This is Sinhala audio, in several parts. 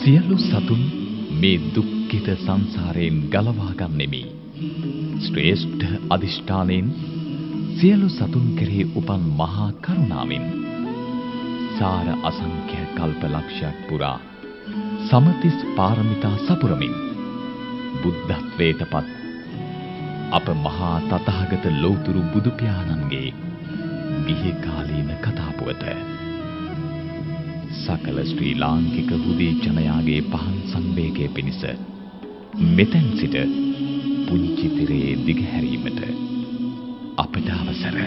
සියලු සතුන් මේ දුක්ඛිත සංසාරයෙන් ගලවා ගන්නෙමි. ශ්‍රේෂ්ඨ අධිෂ්ඨානයෙන් සියලු සතුන් කෙරෙහි උපන් මහා කරුණාවෙන් සාර අසංඛ්‍ය කල්ප ලක්ෂයක් පුරා සමතිස් පාරමිතා සපුරමින් බුද්ධත්වයට පත් අප මහා තථාගත ලෝතුරු බුදු පියාණන්ගේ ගිහි කාලීන කතා පුවත සකල ශ්‍රී ලාංකික හුදේ ජනයාගේ පහන් සංවේගය පිණිස මෙතෙන් සිට පුංචි තිරයේ දිගහැරීමට අපට අවසර.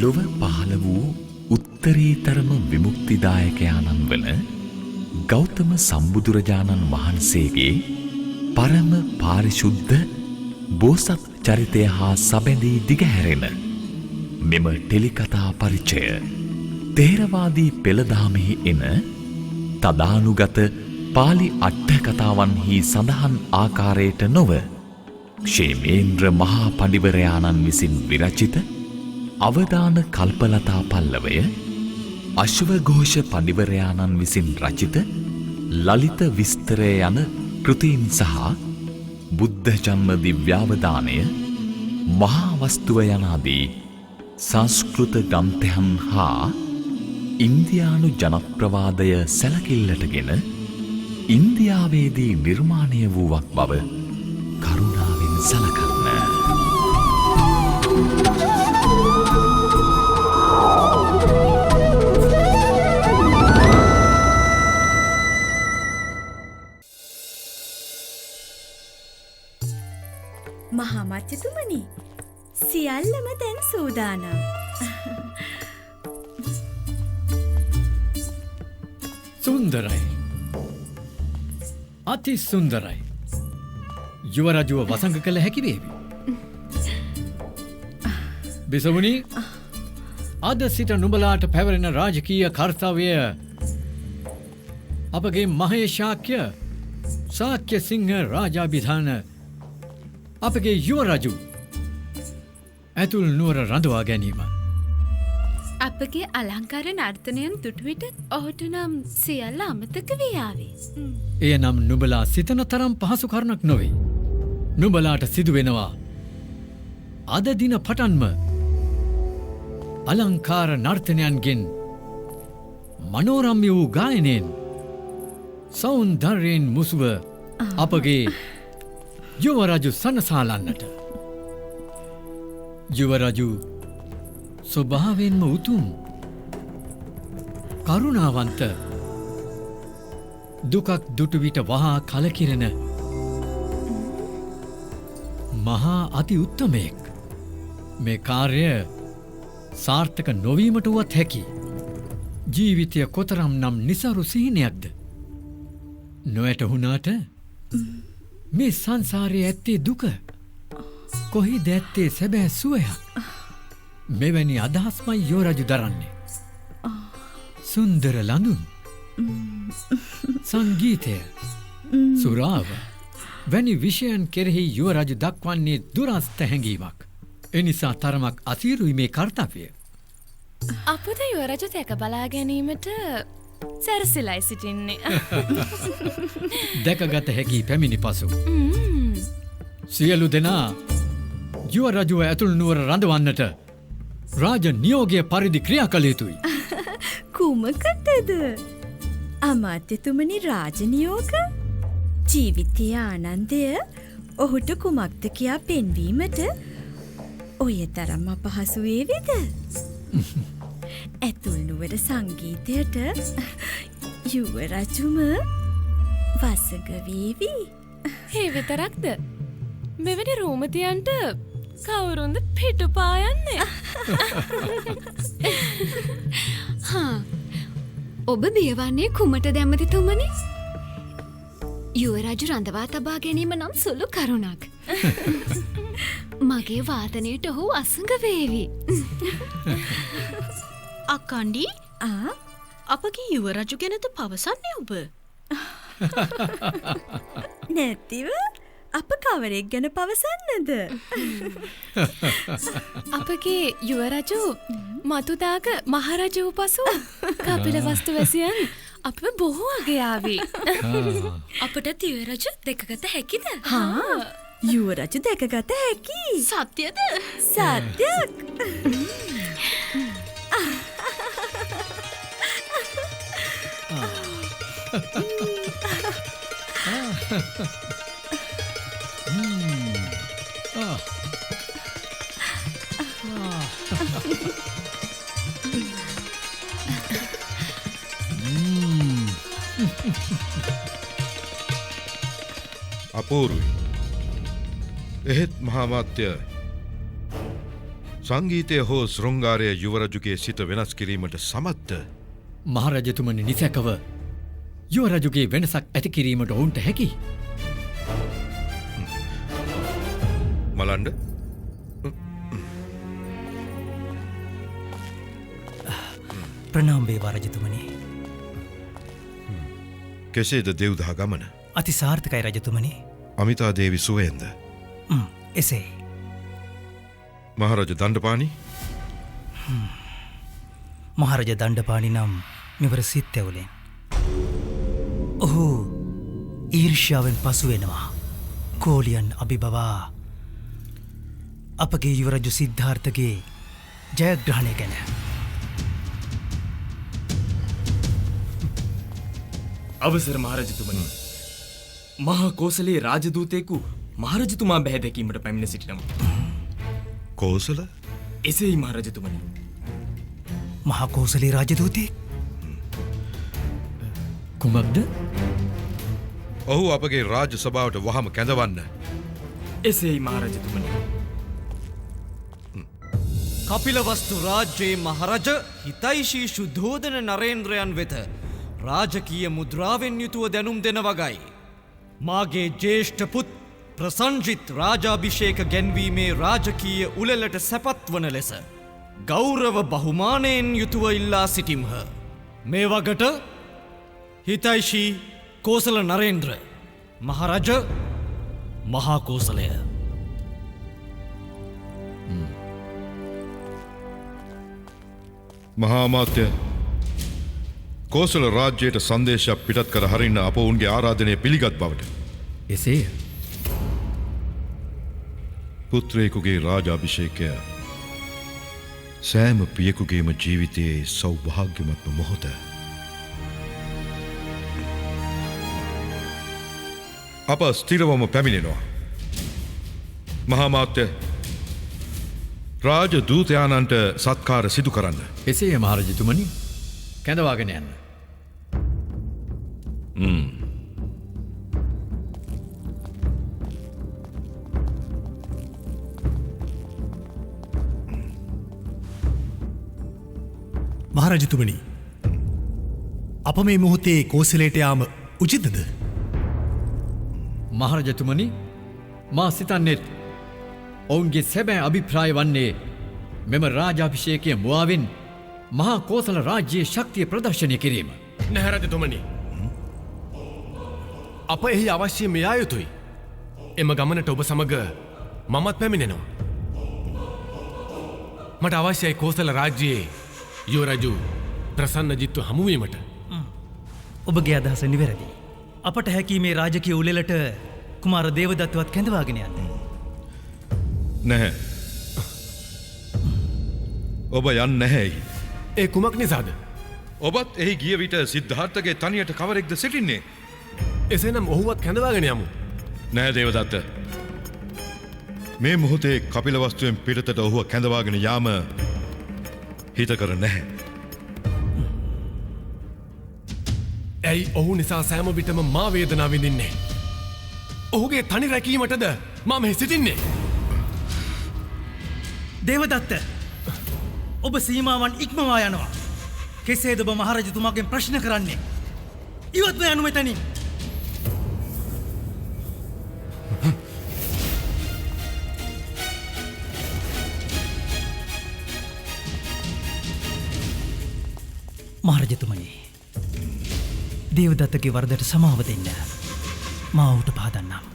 ලොව පහළ වූ උත්තරීතරම විමුක්තිදායකයාණන් වන ගෞතම සම්බුදුරජාණන් වහන්සේගේ පරම පාරිශුද්ධ බෝසත් චරිතය හා සබැඳී දිගහැරෙන මෙම ටෙලිකතා පරිචය තේරවාදී පෙළදහමෙහි එන තදානුගත පාලි අට්ඨ කතාවන්හි සඳහන් ආකාරයට නොව ක්ෂේමේන්ද්‍ර මහා පඬිවරයාණන් විසින් විරචිත අවදාන කල්පලතා පල්ලවය අශ්වඝෝෂ පඬිවරයාණන් විසින් රචිත ලලිත විස්තරය යන කෘතීන් සහ බුද්ධ ජන්ම දිව්‍යාවදානය මහා වස්තුව යනාදී සංස්කෘත ග්‍රන්ථයන් හා ඉන්දියානු ජනප්‍රවාදය සැලකිල්ලටගෙන ඉන්දියාවේදී නිර්මාණය වූවක් බව කරුණාවෙන් සලකන්න. මහාමාත්‍යතුමනි, සියල්ලම දැන් සූදානම්. සුන්දරයි. අති සුන්දරයි. යුව රජුව වසඟ කළ හැකි වේවි. බිසවුනි, අද සිට නුඹලාට පැවරෙන රාජකීය කර්තව්‍ය අපගේ මහේශාක්‍ය ශාක්‍ය සිංහ රාජාභිධාන අපගේ යුව රජු ඇතුල් නුවර රඳවා ගැනීම. අපගේ අලංකාර නර්තනයන් දුටු විට ඔහුට නම් සියල්ල අමතක වී ආවේ. එය නම් නුඹලා සිතන තරම් පහසු කරුණක් නොවේ. නුඹලාට සිදු වෙනවා අද දින පටන්ම අලංකාර නර්තනයන්ගෙන් මනෝරම්‍ය වූ ගායනයෙන් සෞන්දර්යයෙන් මුසුව අපගේ යුව රජු සනසාලන්නට. යුව රජු ස්වභාවයෙන්ම උතුම්, කරුණාවන්ත, දුකක් දුටු විට වහා කලකිරෙන මහා අති උත්තමයෙක්. මේ කාර්ය සාර්ථක නොවීමට වුවත් හැකි. ජීවිතය කොතරම් නම් නිසරු සිහිනයක්ද නොවැටහුණාට මේ සංසාරයේ ඇත්තේ දුක, කොහිද ඇත්තේ සැබෑ සුවයක්. මෙවැනි අදහස්මයි යුව රජු දරන්නේ. සුන්දර ළඳුන්, සංගීතය, සුරාව වැනි විෂයන් කෙරෙහි යුව රජු දක්වන්නේ දුරස්ත හැඟීමක්. එනිසා තරමක් අසීරුයි මේ කර්තව්‍ය. අපද යුව රජු දැක බලා ගැනීමට සැරසිලයි සිටින්නේ. දැකගත හැකි පැමිණි පසු සියලු දෙනා යුව රජුව ඇතුල් නුවර රඳවන්නට රාජ නියෝගය පරිදි ක්‍රියා කළ යුතුයි. කුමකටද අමාත්‍යතුමනි රාජ නියෝග? ජීවිතයේ ආනන්දය ඔහුට කුමක්ද කියා පෙන්වීමට ඔය තරම් අපහසු වේවිද? ඇතුල් නුවර සංගීතයට යුව රජුම වසඟ වේවි. ඒ විතරක්ද? මෙවැනි රූමතියන්ට කවුරුන්ද පිටු පායන්නේ? හා, ඔබ බියවන්නේ කුමටද ඇමතිතුමනි? යුව රජු රඳවා තබා ගැනීම නම් සුළු කරුණක්. මගේ වාදනයට ඔහු අසඟ වේවි. අක්කණ්ඩි අපගේ යුව රජු ගැනද පවසන්නේ ඔබ? නැතිව අප කවරෙක් ගැන පවසන්නද? අපගේ යුව රජු මතුදාග මහරජ වූ පසු කපිලවස්තු වැසියන් අපව බොහෝ අගයාවි. අපටත් යුව රජු දැකගත හැකිද? හා, යුව රජු දැකගත හැකි. සත්‍යද? සත්‍යයක්. අපූර්වයි. එහෙත් මහාමාත්‍ය, සංගීතය හෝ ශෘංගාරය යුවරජුගේ සිත වෙනස් කිරීමට සමත්ද? මහරජතුමනි, නිසැකව යුවරජුගේ වෙනසක් ඇති කිරීමට ඔවුන්ට හැකි. මලන්ඩ, ප්‍රණාම වේවා රජතුමනි. කෙසේද දෙව්දහ ගමන? අති සාර්ථකයි රජතුමනි. අමිතා දේවි සුවයෙන්ද? එසේ. මහරජ දණ්ඩපාණි? මහරජ දණ්ඩපාණි නම් මෙවර සිත් ඇවුලෙන්. ඔහු ඊර්ෂ්‍යාවෙන් පසු වෙනවා. කෝලියන් අභිබවා අපගේ යුවරජු සිද්ධාර්ථගේ ජයග්‍රහණය ගැන. අවසර මහරජතුමනි. මහා කෝසලයේ රාජදූතයෙකු මහරජතුමා බැහැ දැකීමට පැමිණ සිටිනවා. කෝසල? එසේයි මහරජතුමනි. මහා කෝසලයේ රාජදූතයෙක්? කුමක්ද? ඔහු අපගේ රාජ්‍ය සභාවට වහම කැඳවන්න. එසේයි මහරජතුමනි. කපිලවස්තු රාජ්‍යයේ මහරජ හිතෛෂී ශුද්ධෝදන නරේන්ද්‍රයන් වෙත රාජකීය මුද්‍රාවෙන් යුතුව දැනුම් දෙන වගයි. මාගේ ජේෂ්ඨ පුත් ප්‍රසංජිත් රාජාභිෂේක ගැන්වීමේ රාජකීය උළෙලට සැපත් වන ලෙස ගෞරව බහුමානයෙන් යුතුව ඉල්ලා සිටිම්හ. මේ වගට හිතෛෂී කෝසල නරේන්ද්‍ර මහරජ මහා කෝසලය. මහා අමාත්‍ය, කෝසල රාජ්‍යයට සංදේශයක් පිටත් කර හරින්න අප ඔවුන්ගේ ආරාධනය පිළිගත් බවට. එසේය. පුත්‍රයෙකුගේ රාජාභිෂේකය සෑම පියෙකුගේම ජීවිතයේ සෞභාග්‍යමත්ම මොහොත. අප ස්ථිරවම පැමිණෙනවා. මහා මාත්‍ය, රාජ දූතයානන්ට සත්කාර සිදු කරන්න. එසේය මහරජතුමනි. කැඳවාගෙන යන්න. මහරජතුමනි, අප මේ මොහොතේ කෝසලයට යාම උචිතද? මහරජතුමනි, මා සිතන්නේත් ඔවුන්ගේ සැබෑ අභිප්‍රාය වන්නේ මෙම රාජාභිෂේකය මුවාවෙන් මහා කෝසල රාජ්‍යයේ ශක්තිය ප්‍රදර්ශනය කිරීම. නැහැ රජතුමනි. අප එහි අවශ්‍යම යා යුතුයි. එම ගමනට ඔබ සමග මමත් පැමිණෙනවා. මට අවශ්‍යයි කෝසල රාජ්‍යයේ යුව රජු ප්‍රසන්නජිත්ව හමුවීමට. ඔබගේ අදහස නිවැරදි. අපට හැකි මේ රාජකීය උළෙලට කුමාර දේවදත්තවත් කැඳවාගෙන යන්න. නැහැ. ඔබ යන්නේ නැහැ. ඒ කුමක් නිසාද? ඔබත් එහි ගිය විට සිද්ධාර්ථගේ තනියට කවරෙක්ද සිටින්නේ? එසේනම් ඔහුවත් කැඳවාගෙන යමු. නෑ දේවදත්ත. මේ මොහොතේ කපිලවස්තුවෙන් පිටතට ඔහුව කැඳවාගෙන යාම හිතකර නැහැ. ඇයි ඔහු නිසා සෑම විටම මා වේදනාව විඳින්නේ? ඔහුගේ තනි රැකීමටද මා මෙහි සිටින්නේ? දේවදත්ත, ඔබ සීමාවන් ඉක්මවා යනවා. කෙසේද ඔබ මහරජතුමාගෙන් ප්‍රශ්න කරන්නේ? ඉවත්ව යනු මෙතනින්. මහරජතුමනි, දේවදත්තගේ වරදට සමාව දෙන්න. මා ඔහුට පහදන්නම්.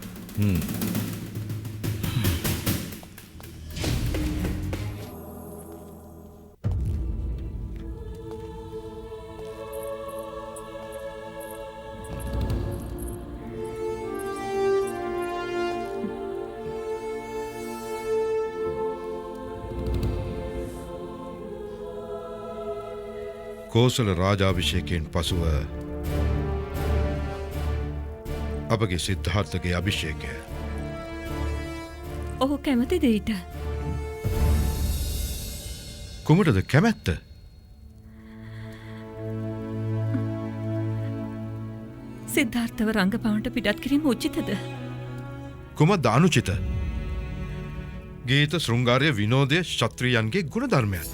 කෝසල රාජාභිෂේකයෙන් පසුව අපගේ සිද්ධාර්ථගේ අභිෂේකය. ඔහු කැමතිද ඊට? කුමටද කැමැත්ත? සිද්ධාර්ථව රංගපෑමට පිටත් කිරීම උචිතද? කුමක්ද අනුචිත? ගීත, ශෘංගාරය, විනෝදය ක්ෂත්‍රියන්ගේ ගුණධර්මයන්.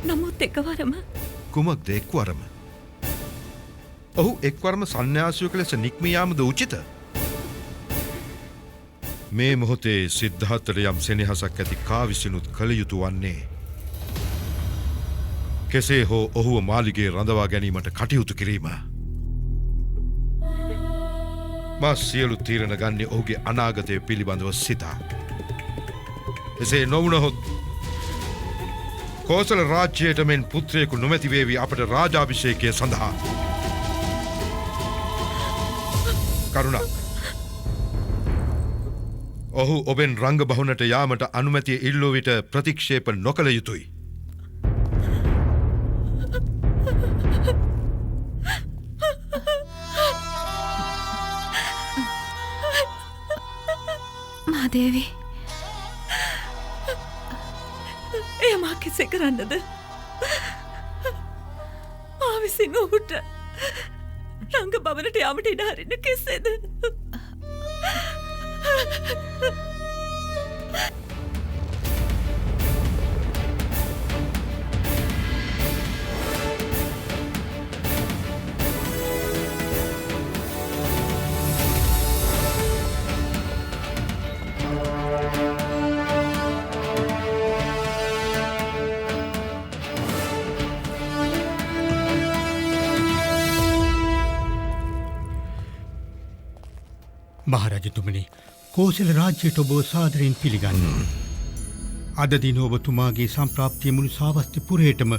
නමුත් එකවරම කුමක්ද එක්වරම? ඔහු එක්වරම සන්‍යාසියෙකු ලෙස නික්ම යාමද උචිත? මේ මොහොතේ සිද්ධාර්ථට යම් සෙනෙහසක් ඇති කා විසිනුත් කළ යුතු වන්නේ කෙසේ හෝ ඔහුව මාලිගයේ රඳවා ගැනීමට කටයුතු කිරීම. මා සියලු තීරණ ගන්නේ ඔහුගේ අනාගතය පිළිබඳව සිතා. එසේ නොවුනහොත් කෝසල රාජ්‍යයට මෙන් පුත්‍රයෙකු නොමැති වේවි අපට රාජාභිෂේකය සඳහා. කරුණා, ඔහු ඔබෙන් රංග බහුනට යාමට අනුමැතිය ඉල්ලූ විට ප්‍රතික්ෂේප නොකළ යුතුයි. මහදේවි, එය මා කෙසේ කරන්නද? මා විසින් ඔහුට රංග බවනට යාමට ඉඩ හරින්න කෙසේද? මහරජතුමනි, කෝසල රාජ්‍යයට ඔබ සාදරයෙන් පිළිගන්නවා. අද දින ඔබතුමාගේ සම්ප්‍රාප්තිය මුළු සාවස්ති පුරයටම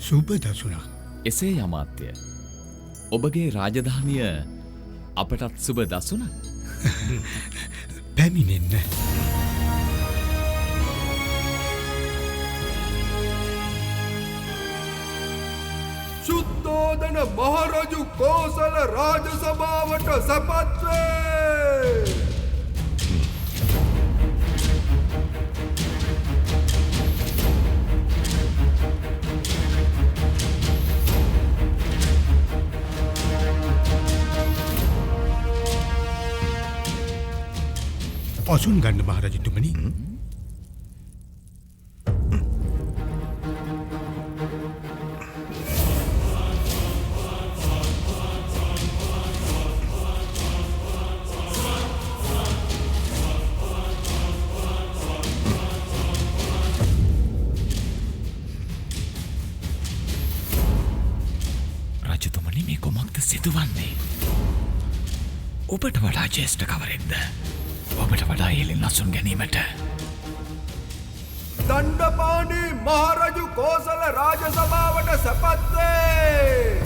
සුබ දසුනක්. එසේ අමාත්‍ය, ඔබගේ රාජධානිය අපටත් සුබ දසුනක්. පැමිණෙන්න. සුද්ධෝදන මහරජු කෝසල රාජසභාවට සැපත් වේ. අසුන් ගන්න මහරජතුමනි. රජතුමනි, මේ කුමක්ද සිදුවන්නේ? ඔබට වඩා ජේෂ්ඨ කවරෙක්ද? ඔබට වඩා ඉහළින් අසුන් ගැනීමට. දණ්ඩපාණි මහරජු කෝසල රාජසභාවට සැපත් වේ.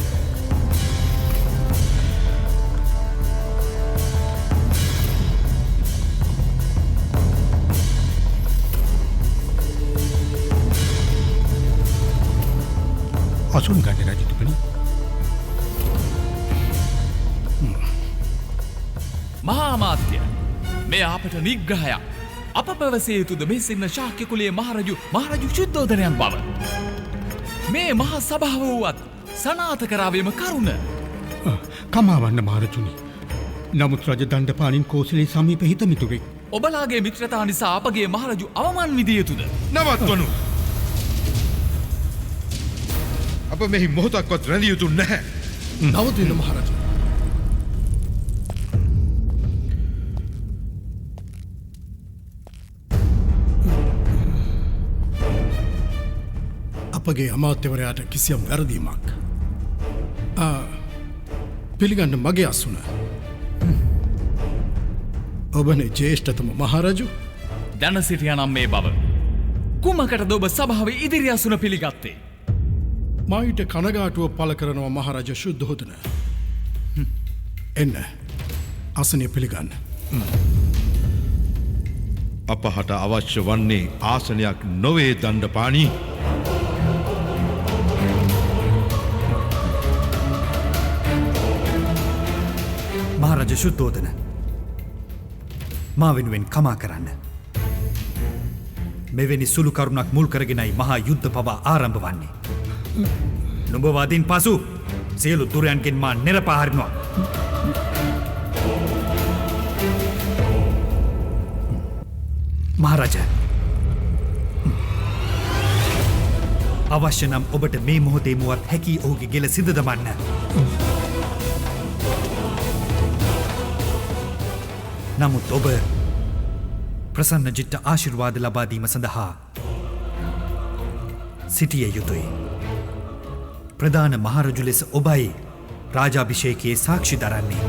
අසුන් ගන්න රජතුමනි. මහා අමාත්‍ය, මේ අපට නිග්‍රහයක්. අප පැවසිය යුතුද මේ සිටින ශාක්‍ය කුලයේ මහරජු ශුද්ධෝදනයන් බව? මේ මහා සභාව වුවත් සනාථ කරාවීම කරුණ. කමාවන්න මහරජුනි. නමුත් රජ දණ්ඩපාණින් කෝසලේ සමීප හිතමිතුරෙක්. ඔබලාගේ මිත්‍රතා නිසා අපගේ මහරජු අවමන් විදිය යුතුද? නවත්වනු. අප මෙහි මොහොතක්වත් රැඳිය යුතු නැහැ. නවතින්න මහරජු. අපගේ අමාත්‍යවරයාට කිසියම් වැරදීමක් පිළිගන්න මගේ අසුන. ඔබනේ ජේෂ්ඨතම මහරජු. දැන සිටියා නම් මේ බව. කුමකටද ඔබ සභාවේ ඉදිරි අසුන පිළිගත්තේ? මා ඊට කනගාටුව පළ කරනවා මහරජ ශුද්ධෝදන. එන්න ආසනය පිළිගන්න. අපහට අවශ්‍ය වන්නේ ආසනයක් නොවේ දණ්ඩපාණි. මහරජ ශුද්ධෝදන, මා වෙනුවෙන් කමා කරන්න. මෙවැනි සුළු කරුණක් මුල් කරගෙනයි මහා යුද්ධ පවා ආරම්භ වන්නේ. නුඹ වදින් පසු සියලු දුරයන්ගෙන් මා නෙරපා හරිනවා. මහරජ, අවශ්‍ය නම් ඔබට මේ මොහොතේ මුවත් හැකි ඔහුගේ ගෙල සිඳ දමන්න. නමුත් ඔබ ප්‍රසන්නජිත්ට ආශිර්වාද ලබා දීම සඳහා සිටිය යුතුයි. ප්‍රධාන මහරජු ලෙස ඔබයි රාජාභිෂේකයේ සාක්ෂි දරන්නේ.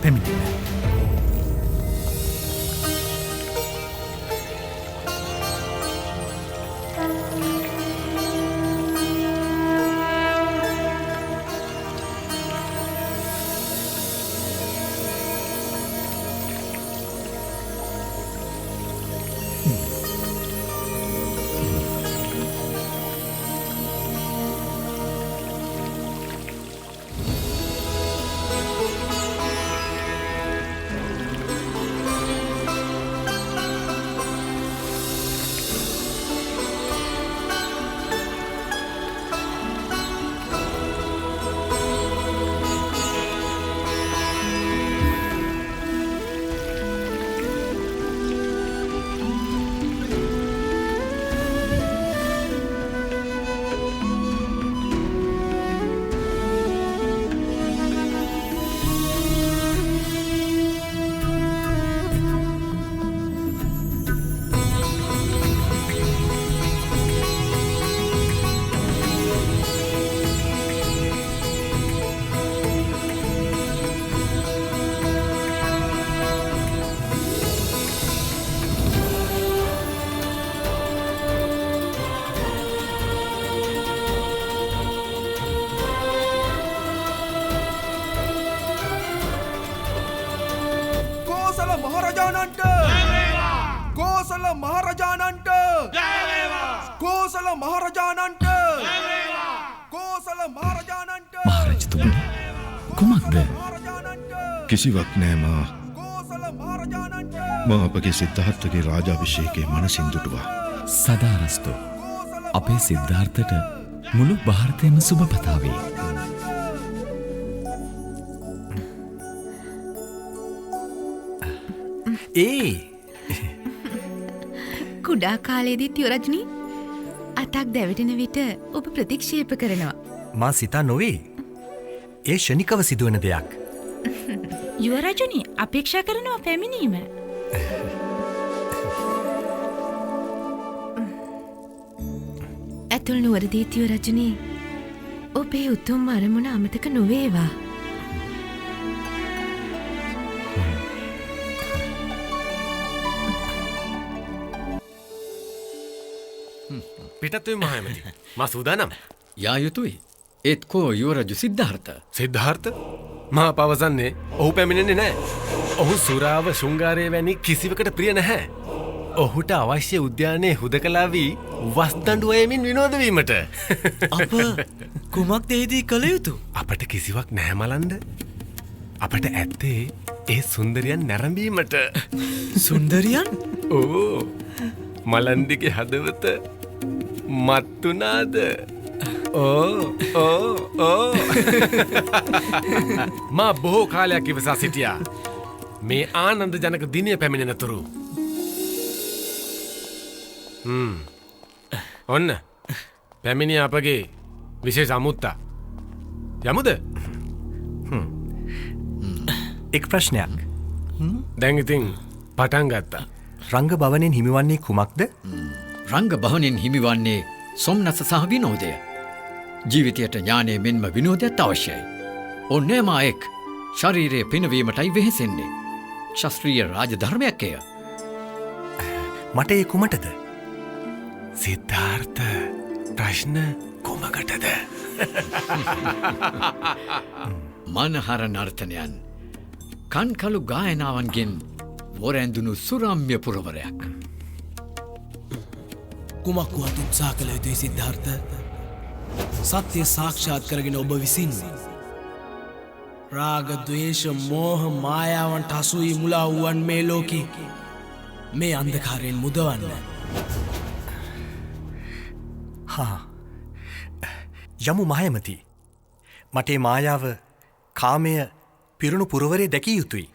පැමිණෙන්න. මහරජාණන්ට කෝසල මහරජාණන්ට කෝසල මහරජාණන්ට කෝසල මහරජාණන්ට. මහරජතුමනි, කුමක්ද? කිසිවක් නෑ මා. මා අපගේ සිද්ධාර්ථගේ රාජාභිෂේකයේ මනසින් දුටුවා. සදාරස්තු, අපේ සිද්ධාර්ථට මුළු භාරතයම සුබ පතාවි. ඒ කුඩා කාලයේදීත් යුවරජුනි අතක් දැවටෙන විට ඔබ ප්‍රතික්ෂේප කරනවා. මා සිතා නොවේ. ඒ ෂණිකව සිදුවන දෙයක්. යුවරජුනි අපේක්ෂා කරනවා පැමිණීම. ඇතුල් නුවරදීත් යුවරජුනි ඔබේ උතුම් අරමුණ අමතක නොවේවා. පිටත් වෙමු මහඇමති. මා සූදානම්. යා යුතුයි. ඒත් කෝ යුවරජු සිද්ධාර්ථ? සිද්ධාර්ථ? මා පවසන්නේ ඔහු පැමිණෙන්නේ නැහැ. ඔහු සුරාව ශෘංගාරය වැනි කිසිවකට ප්‍රිය නැහැ. ඔහුට අවශ්‍ය උද්‍යානයේ හුදකලා වී වස් දඬු අයමින් විනෝද වීමට. අප කුමක්ද එහිදී කළ යුතු? අපට කිසිවක් නැහැ මලන්ද. අපට ඇත්තේ ඒ සුන්දරියන් නැරඹීමට. සුන්දරියන්? ඔව්. මලන්දිගේ හදවත මත් වුණාද? ඕ ඕ ඕ. මා බොහෝ කාලයක් ඉවසා සිටියා මේ ආනන්ද ජනක දිනය පැමිණෙනතුරු. ඔන්න පැමිණිය අපගේ විශේෂ අමුත්තා. යමුද? එක් ප්‍රශ්නයක්. දැන් ඉතින් පටන් ගත්තා. රංග භවනෙන් හිමිවන්නේ කුමක්ද? රංග භවනෙන් හිමිවන්නේ සොම්නස සහ විනෝදය. ජීවිතයට ඥානය මෙන්ම විනෝදයත් අවශ්‍යයි. ඕනෑම අයෙක් ශරීරය පිනවීමටයි වෙහෙසෙන්නේ. ශාස්ත්‍රීය රාජධර්මයක් එය. මට ඒ කුමටද? සිද්ධාර්ථ, ප්‍රශ්න කුමකටද? මනහර නර්තනයන් කන්කලු ගායනාවන්ගෙන් වොරැඳුණු සුරම්‍ය පුරවරයක්. කුමක් වුවත් උත්සාහ කළ යුතුයි සිද්ධාර්ථ. සත්‍ය සාක්ෂාත් කරගෙන ඔබ විසින් රාග, ද්වේෂ, මෝහ, මායාවන්ට හසු වී මුලා වූවන් මේ ලෝකේ මේ අන්ධකාරයෙන් මුදවන්න. හා, යමු මහඇමති. මට ඒ මායාව, කාමය පිරුණු පුරවරේ දැකිය යුතුයි.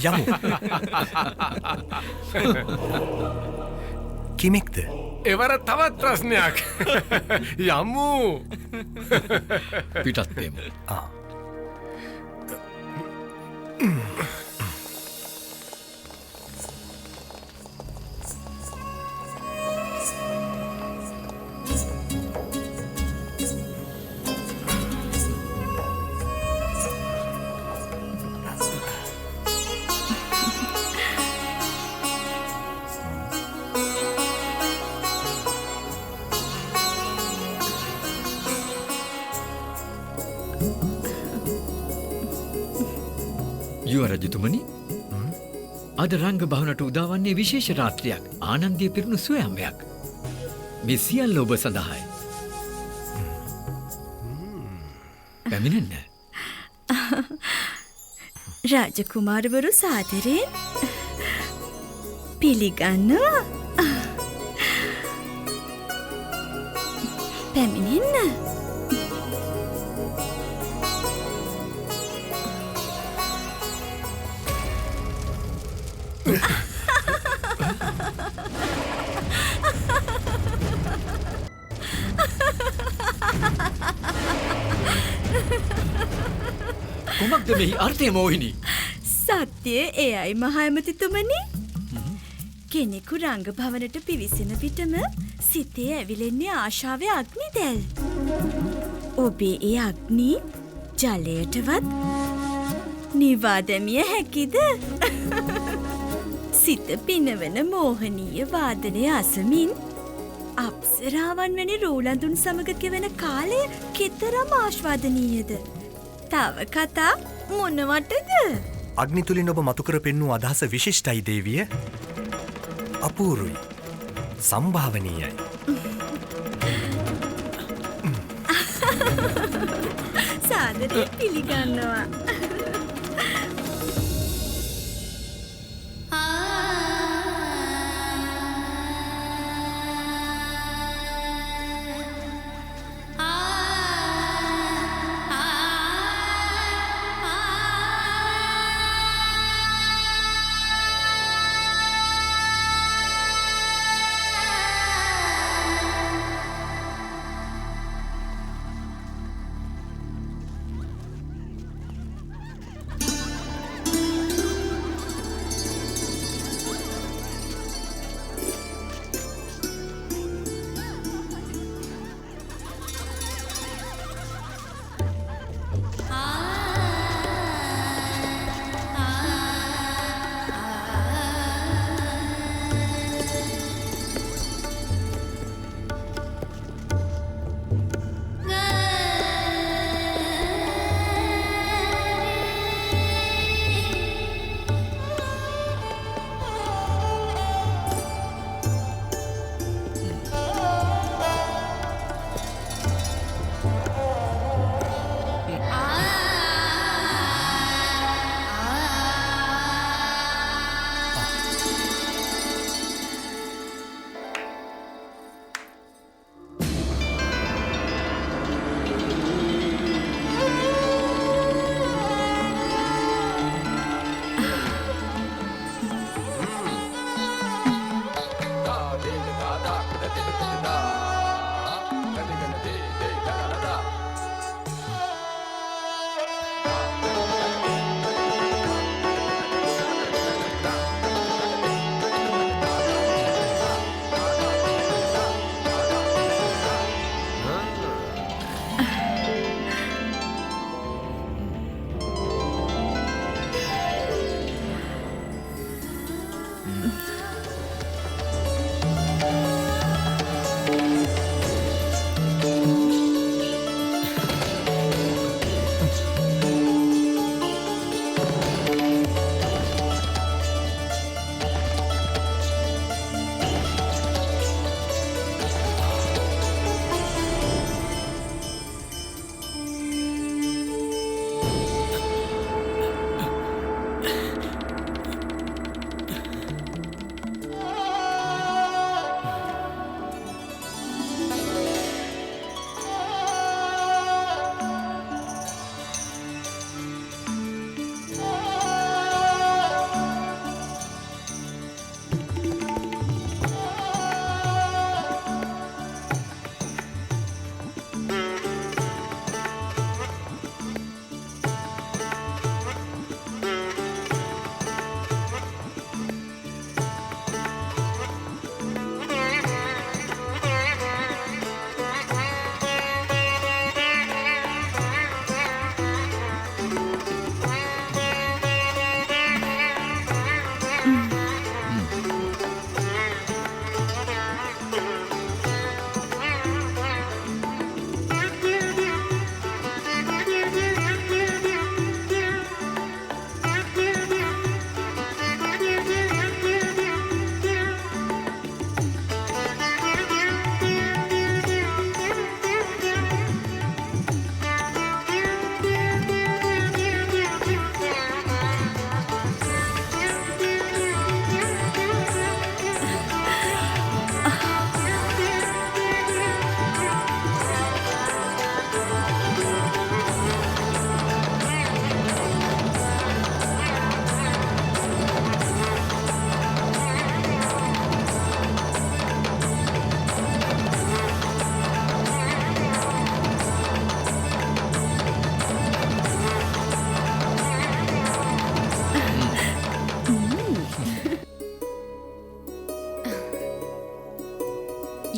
යමු. කිමෙක්ද? එවර තවත් ප්‍රශ්නයක්. යමු. පිටත් වෙමු. යුවරජතුමනි, අද රංග භවනට උදාවන්නේ විශේෂ රාත්‍රියක්, ආනන්දය පිරුණු සොයම්යක්. මේ සියල්ල ඔබ සඳහායි. පැමිණෙන්න. රාජකුමාරවරු සාදරයෙන් පිළිගන්නවා. පැමිණෙන්න. කුමක්ද මෙහි අර්ථය මෝහිනී? සත්‍යය එයයි මහඇමතිතුමනි. කෙනෙකු රංග භවනට පිවිසෙන විටම සිතේ ඇවිලෙන්නේ ආශාවේ අග්නි දැල්. ඔබේ ඒ අග්නි ජලයටවත් නිවා දැමිය හැකිද? සිත පිනවන මෝහනීය වාදනය අසමින් අප්සරාවන් වැනි රෝලඳුන් සමග ගෙවන කාලය කෙතරම් ආස්වාදනීයද? තව කතා මොනවටද? අග්නි තුලින් ඔබ මතු කර පෙන්වූ අදහස විශිෂ්ටයි දේවිය. අපූරුයි. සම්භාවනීයයි. සාදරයෙන් පිළිගන්නවා.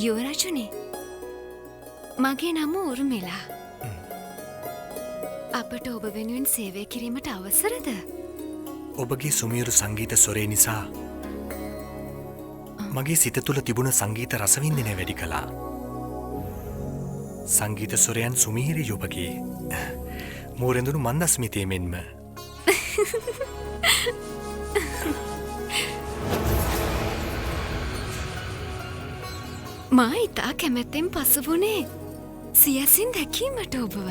යුවරජුනි, මගේ නම උර්මිලා. අපට ඔබ වෙනුවෙන් සේවය කිරීමට අවසරද? ඔබගේ සුමියුරු සංගීත ස්වරය නිසා මගේ සිත තුළ තිබුණ සංගීත රසවින්දනය වැඩි කළා. සංගීත ස්වරයන් සුමිහිරි ඔබගේ මෝරැඳුණු මන්දස්මිතය මෙන්ම. මා ඉතා කැමැත්තෙන් පසු වුණේ සියැසින් දැකීමට ඔබව.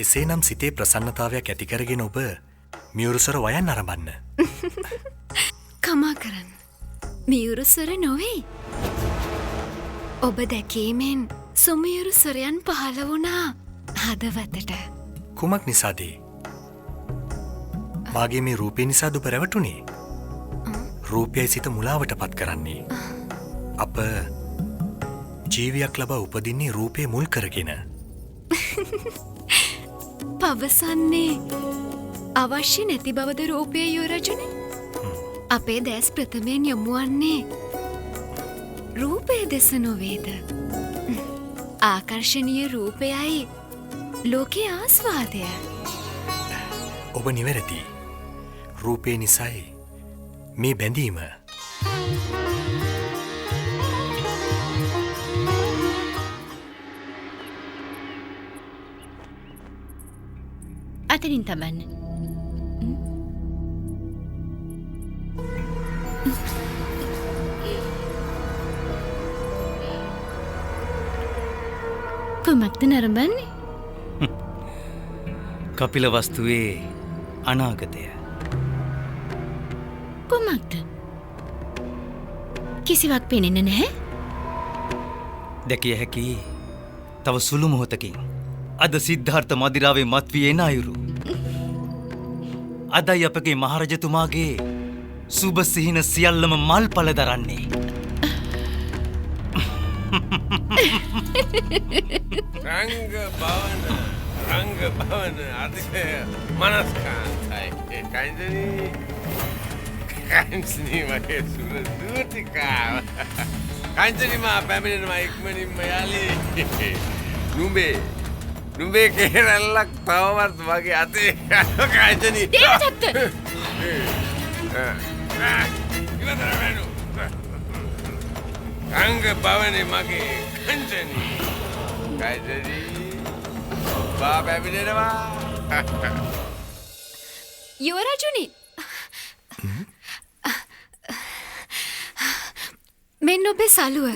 එසේනම් සිතේ ප්‍රසන්නතාවයක් ඇති කරගෙන ඔබ මියුරු ස්වර වයන් අරඹන්න. කමා කරන්න. මියුරු ස්වර නොවේ. ඔබ දැකීමෙන් සුමියුරු ස්වරයන් පහළ වුණා හදවතට. කුමක් නිසාද? මාගේ මේ රූපය නිසාද ඔබ රැවටුනේ? රූපයයි සිත මුලාවට පත් කරන්නේ. අප ජීවියක් ලබා උපදින්නේ රූපය මුල් කරගෙන. පවසන්නේ අවශ්‍ය නැති බවද රූපය යුවරජුනි? අපේ දැස් ප්‍රථමයෙන් යොමු වන්නේ රූපය දෙස නොවේද? ආකර්ෂණීය රූපයයි ලෝකයේ ආස්වාදය. ඔබ නිවැරදි. රූපය නිසායි මේ බැඳීම. අතනින් තබන්න. කුමක්ද නරඹන්නේ? කපිල වස්තුවේ අනාගතය. කුමක්ද? කිසිවක් පෙනෙන්නේ නැහැ. දැකිය හැකි තව සුළු මොහොතකින් අද සිද්ධාර්ථ මදිරාවේ මත්වී එන අයුරු. අදයි අපගේ මහරජතුමාගේ සුබ සිහින සියල්ලම මල්පල දරන්නේ. රංග භවන රංග භවන අතිශය මනස්කාන්තයි. කංජනී කංජනී මගේ සුර දූතිකාව. කංජනී මා පැමිණෙනවා ඉක්මනින්ම යාලි. නුඹේ නුඹේ කෙරැල්ලක් තවමත් මගේ අතේ. කංජනී දේවදත්ත ඉවතර වෙනු. රංග භවනේ මගේ කංජනී. කංජනී බා පැමිණෙනවා. යුවරජුනි, මෙන්න ඔබේ සලුව.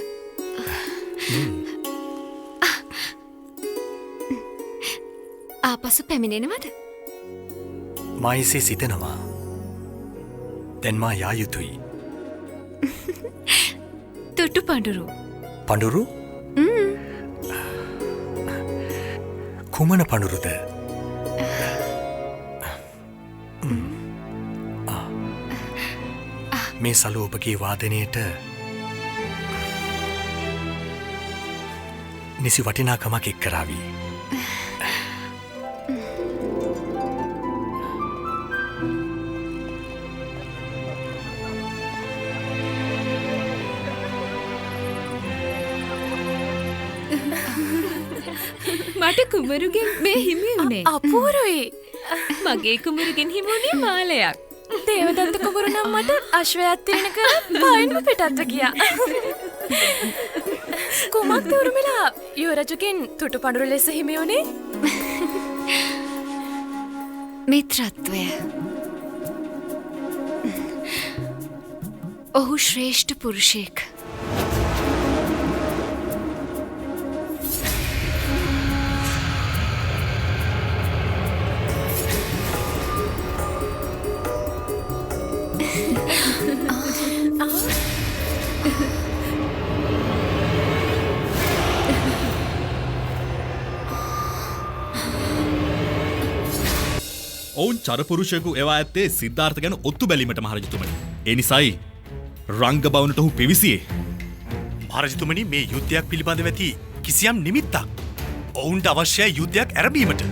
ආපසු පැමිණෙනවද? මා එසේ සිතනවා. දැන් මා යා යුතුයි. තුටු පඳුරු. පඳුරු? කුමන පඳුරුද? මේ සලුව ඔබගේ වාදනයට නිසි වටිනාකමක් එක් කරાવી. මට කුමරුගෙන් මේ හිමි වුණේ. අපූරුයි. මගේ කුමරුගෙන් හිමි වුණේ මාලයක්. දේවදත්ත කුමරු නම් මට අශ්වයක් තියෙන කර පයින්ම පිටත්ව ගියා. කුමක්ද උරුමලා යුවරජුගෙන් තුටු පඳුරු ලෙස හිමි වුණේ? මිත්‍රත්වය. ඔහු ශ්‍රේෂ්ඨ පුරුෂයෙක්. ඔවුන් චරපුරුෂයෙකු එවා ඇත්තේ සිද්ධාර්ථ ගැන ඔත්තු බැලීමට මහරජතුමනි. ඒ නිසායි රංග බවුනට ඔහු පිවිසියේ. මහරජතුමනි, මේ යුද්ධයක් පිළිබඳව ඇති කිසියම් නිමිත්තක් ඔවුන්ට අවශ්‍යයි යුද්ධයක් ඇරඹීමට.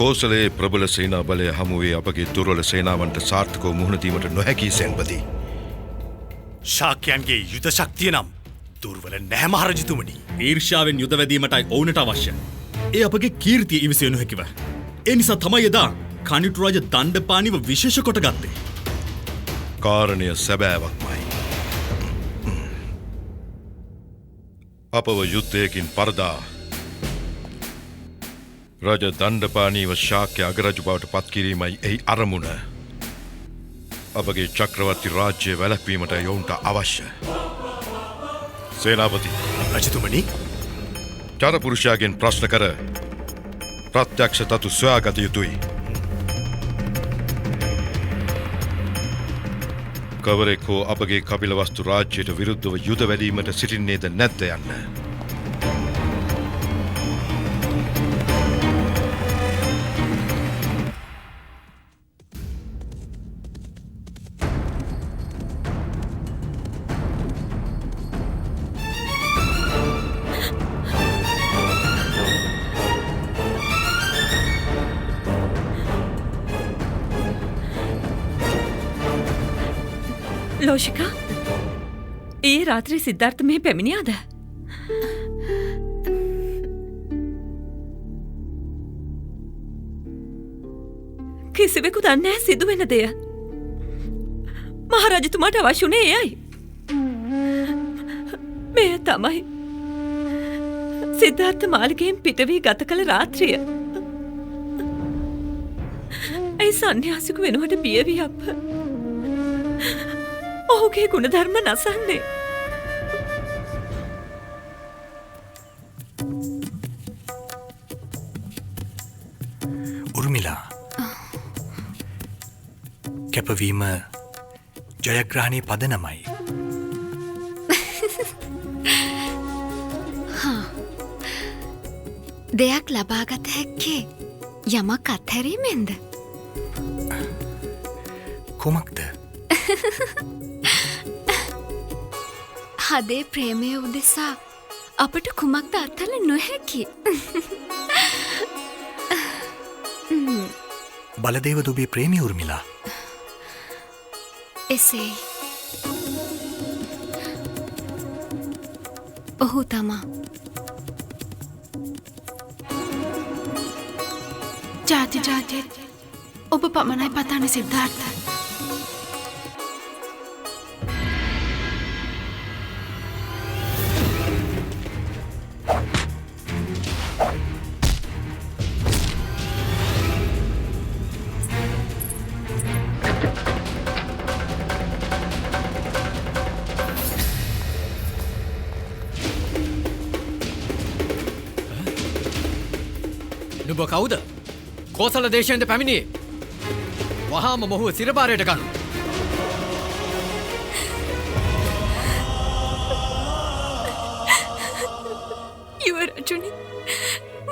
කෝසලයේ ප්‍රබල සේනා බලය හමුවේ අපගේ දුර්වල සේනාවන්ට සාර්ථකව මුහුණ දීමට නොහැකි සෙන්පති. ශාක්‍යයන්ගේ යුද ශක්තිය නම් දුර්වල නැහැ මහරජතුමනි. ඊර්ෂ්‍යාවෙන් යුද වැදීමටයි ඔවුනට අවශ්‍ය. ඒ අපගේ කීර්තිය ඉවිසිය නොහැකිව. ඒ නිසා තමයි එදා කනිටු රජ දණ්ඩපාණිව විශේෂ කොට ගත්තේ. කාරණය සැබෑවක්මයි. අපව යුද්ධයකින් පරදා රජ දණ්ඩපාණීව ශාක්‍ය අගරජු බවට පත් කිරීමයි එහි අරමුණ. අපගේ චක්‍රවර්ති රාජ්‍යය වැළැක්වීමටයි ඔවුන්ට අවශ්‍ය. සේනාපති රජතුමනි, චරපුරුෂයාගෙන් ප්‍රශ්න කර ප්‍රත්‍යක්ෂ තතු සොයාගත යුතුයි. කවරෙක් හෝ අපගේ කපිලවස්තු රාජ්‍යයට විරුද්ධව යුද වැදීමට සිටින්නේද නැද්ද යන්න. ලෝෂිකා, ඊයේ රාත්‍රියේ සිද්ධාර්ථ මෙහි පැමිණියාද? කිසිවෙකු දන්නේ නැහැ සිදුවෙන දෙය. මහරජතුමාට අවශ්‍ය වුණේ එයයි. මෙය තමයි සිද්ධාර්ථ මාලිගයෙන් පිටවී ගත කළ රාත්‍රිය. ඒ සන්‍යාසිකු වෙනුවට බිය වී අප ඔහුගේ ගුණධර්ම නසන්නේ. උර්මිලා, කැපවීම ජයග්‍රහණයේ පදනමයි. දෙයක් ලබාගත හැක්කේ යමක් අත්හැරීමෙන්ද? කුමක්ද? හදේ ප්‍රේමය උදෙසා අපට කුමක්ද අත්හල නොහැකි? බලදේව දුබේ ප්‍රේමී උර්මිලා. එසේයි. ඔහු තමා. ජාති ජාතියෙත් ඔබ පමණයි පතන්නේ සිද්ධාර්ථ. නුඹ කවුද? කෝසල දේශයෙන්ද පැමිණියේ? වහාම මොහුව සිරභාරයට ගනු. යුව රජුනි,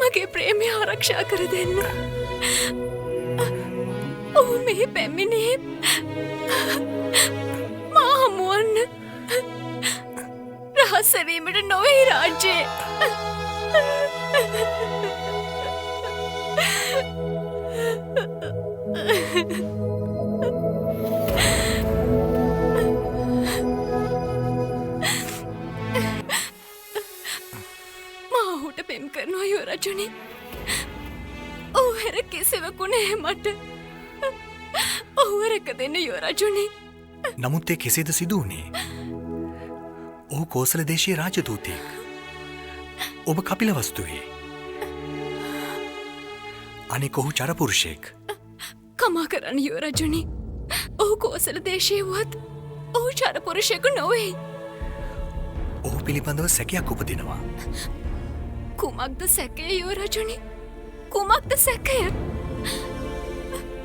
මගේ ප්‍රේමය ආරක්ෂා කර දෙන්න. ඔහු මෙහි පැමිණියේ මා හමුවන්න. රහස් සෙවීමට නොවේ රාජ්‍යයේ. මා ඔහුට පෙම් කරනවා යුව රජුනි. ඔහු හැර කිසිවෙකු නැහැ මට. ඔහුව රැක දෙන්න යුව රජුනි. නමුත් ඒ කෙසේද සිදු වුණේ? ඔහු කෝසල දේශයේ රාජදූතයෙක්. ඔබ කපිලවස්තුවේ. අනෙක් ඔහු චරපුරුෂයෙක්. කමා කරන්න යුව රජුනි. ඔහු කෝසල දේශයේ වුවත් ඔහු චරපුරුෂයෙකු නොවේ. ඔහු පිළිබඳව සැකයක් උපදිනවා. කුමක්ද සැකය යුව රජුනි? කුමක්ද සැකය?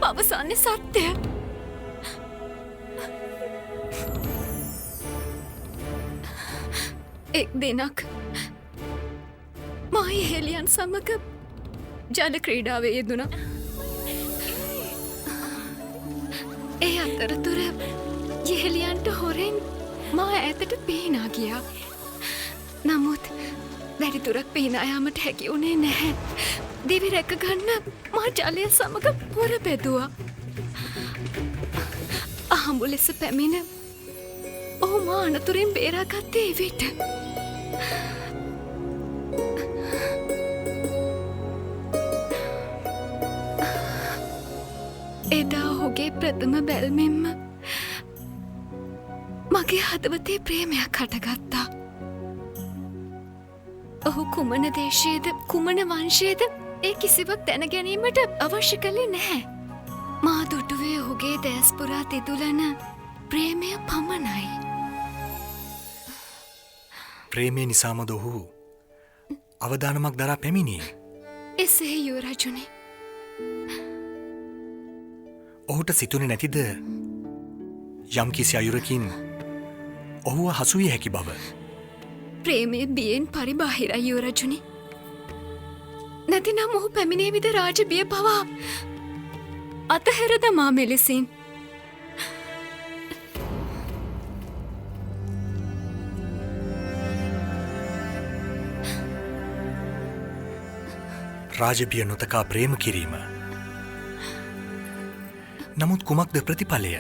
පවසන්නේ සත්‍යය. එක් දිනක් මා යෙහෙළියන් සමග ජල ක්‍රීඩාවේ යෙදුණා. ඒ අතරතුර යෙහෙළියන්ට හොරෙන් මා ඈතට පීනා ගියා. නමුත් වැඩි දුරක් පීනා යාමට හැකි වුණේ නැහැ. දිවි රැක ගන්න මා ජලය සමග පොර බැදුවා. අහඹු ලෙස පැමිණ ඔහු මා අනතුරින් බේරාගත්තේ එවිට. එදා ඔහුගේ ප්‍රථම බැල්මෙන්ම මගේ හදවතේ ප්‍රේමයක් හටගත්තා. ඔහු කුමන දේශයේද කුමන වංශයේද ඒ කිසිවක් දැන ගැනීමට අවශ්‍ය කළේ නැහැ. මා දුටුවේ ඔහුගේ දැස් පුරා තිදුලන ප්‍රේමය පමණයි. ප්‍රේමය නිසාමද ඔහු අවදානමක් දරා පැමිණියේ? එසේ යුවරජුනි. ඔහුට සිතුනේ නැතිද යම් කිසි අයුරකින් ඔහුව හසු විය හැකි බව? ප්‍රේමය බියෙන් පරිබාහිරයි යුවරජුනි. නැතිනම් ඔහු පැමිණේවිද රාජ බිය පවා අතහැර දමා මෙලෙසින්. රාජබිය නොතකා ප්‍රේම කිරීම. නමුත් කුමක්ද ප්‍රතිඵලය?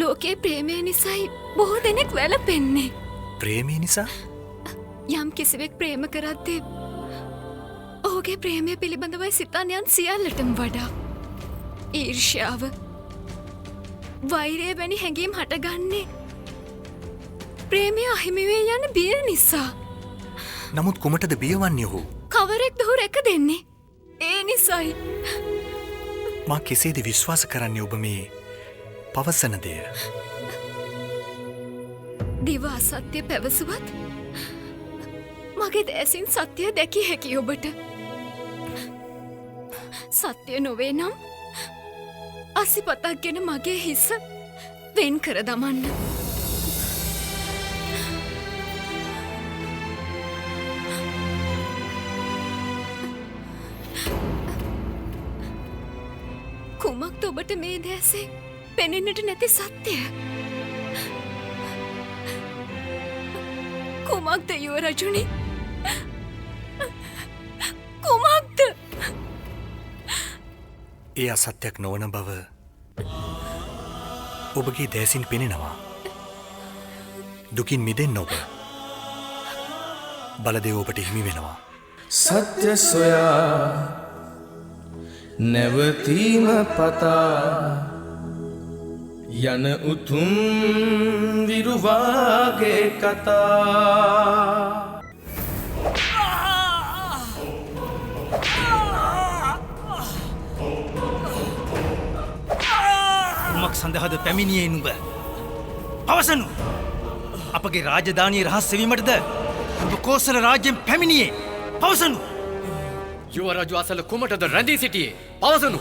ලෝකයේ ප්‍රේමය නිසායි බොහෝ දෙනෙක් වැළපෙන්නේ. ප්‍රේමය නිසා? යම් කිසිවෙක් ප්‍රේම කරද්දී ඔහුගේ ප්‍රේමය පිළිබඳවයි සිතන් යන් සියල්ලටම වඩා ඊර්ෂ්‍යාව, වෛරය වැනි හැඟීම් හටගන්නේ ප්‍රේමය අහිමි වී යන බිය නිසා. නමුත් කුමටද බියවන්නේ ඔහු? කවරෙක්ද ඔහු රැක දෙන්නේ? ඒ නිසයි. මා කෙසේද විශ්වාස කරන්නේ ඔබ මේ පවසන දෙය? දිව අසත්‍ය පැවසුවත් මගේ දැසින් සත්‍යය දැකිය හැකි ඔබට. සත්‍ය නොවේ නම් අසිපතක් ගෙන මගේ හිස වෙන් කර දමන්න. කුමක්ද ඔබට මේ දැසේ පෙනෙන්නට නැති සත්‍යය? කුමක්ද යුවරජුනි? කුමක්ද? ඒ අසත්‍යයක් නොවන බව ඔබගේ දැසින් පෙනෙනවා. දුකින් මිදෙන්න ඔබ බලදේව ඔබට හිමි වෙනවා. සත්‍ය සොයා නැවතීම පතා යන උතුම් විරුවාගේ කතා. කුමක් සඳහාද පැමිණියේ නුඹ? පවසනු. අපගේ රාජධානියේ රහස් සෙවීමටද නුඹ කෝසල රාජ්‍යයෙන් පැමිණියේ? පවසනු. යුව රජු අසල කුමටද රැඳී සිටියේ? පවසනු.